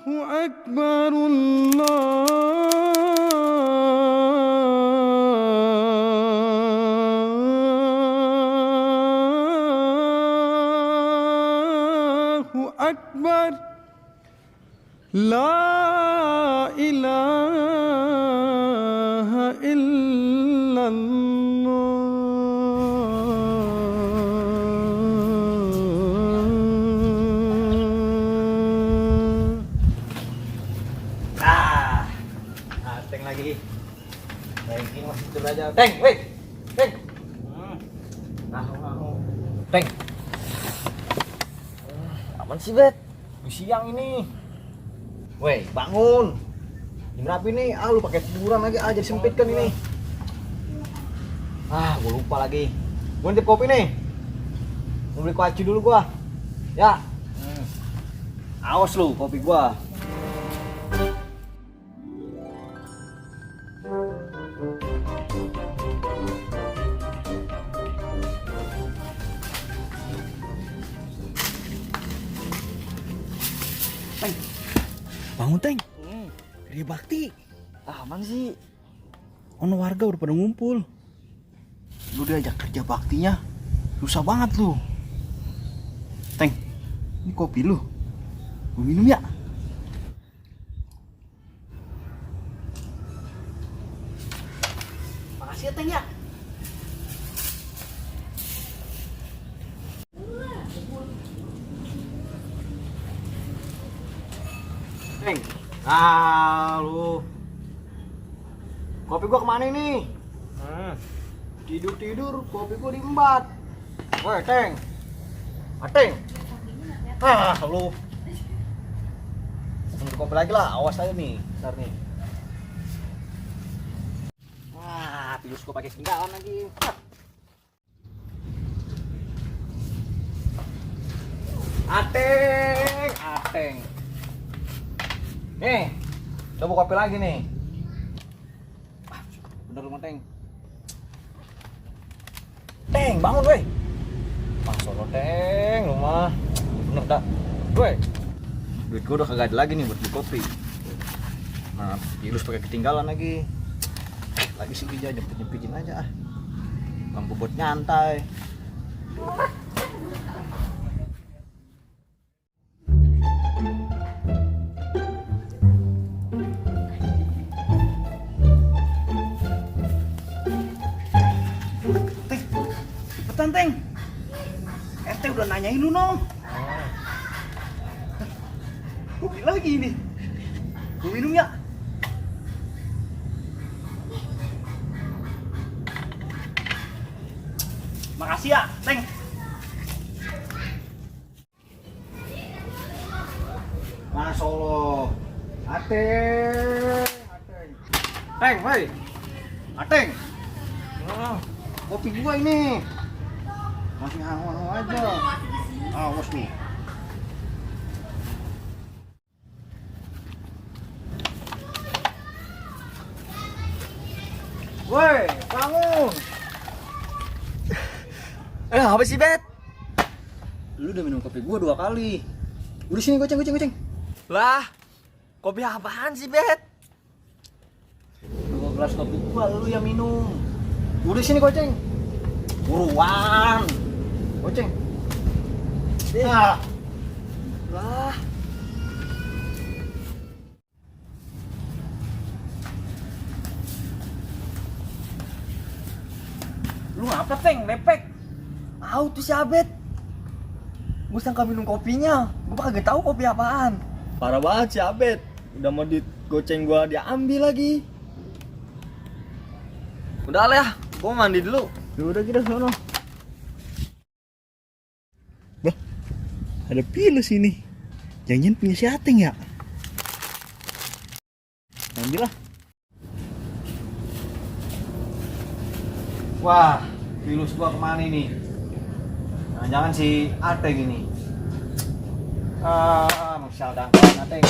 أكبر الله أكبر لا إله إلا الله. Teng lagi. Teng ini masih tidur aja. Teng, weh. Teng. Teng. Aman sih, Bet? Siang ini. Weh, bangun. Jam berapa ini? Lu pakai tiduran lagi aja sempit kan ini. Gue lupa lagi. Gua nitip kopi nih. Mau beli kuaci dulu gua. Ya. Awas lu kopi gua. Teng. Bangun, Teng. Kerja bakti. Aman sih. Ono warga udah pada ngumpul. Lu diajak kerja baktinya susah banget lu. Teng, ini kopi lu. Lu minum ya? Makasih ya, Teng ya. Teng, lu. Kopi gua kemana ini? Tidur-tidur, kopi gua diembat. Woi, Teng. Teng. Lu. Minum kopi lagi lah, awas aja nih. Bentar nih. Pilus gua pakai sendal lagi. Ateng. Nih, coba kopi lagi nih. Bener lu, Teng. Teng, bangun weh. Solo, Teng, lu mah. Bener dah. Weh. Duit gua udah kagak ada lagi nih buat beli kopi. Nah, Pilus pakai ketinggalan lagi. Lagi sih dia nyempit-nyempitin aja ah. Mampu buat nyantai. Teng, RT udah nanyain lu no. Kopi lagi ini. Gua minum ya. Makasih ya, Teng. Mas Solo. Ateng. Teng, woi. Ateng. Kopi gua ini. Masih hangat aja. Awas nih. Woi, bangun. Apa sih, Bet? Lu udah minum kopi gua 2 kali. Udah sini goceng. Lah, kopi apaan sih, Bet? 2 gelas kopi gua lu yang minum. Udah sini goceng. Buruan. Goceng. Lah. Lu ngapa, Teng? Lepek. Tuh si Abed. Gue sangka minum kopinya. Gue kagak tahu kopi apaan. Parah banget si Abed. Udah mau digoceng gua dia ambil lagi. Udah lah ya, gua mandi dulu. Udah kita sono. Bah, ada Pilus ini. Jangan punya si Ateng ya? Ambil lah. Wah, Pilus gua kemana ini? Jangan si Ateng ini. Masyaallah, Ateng.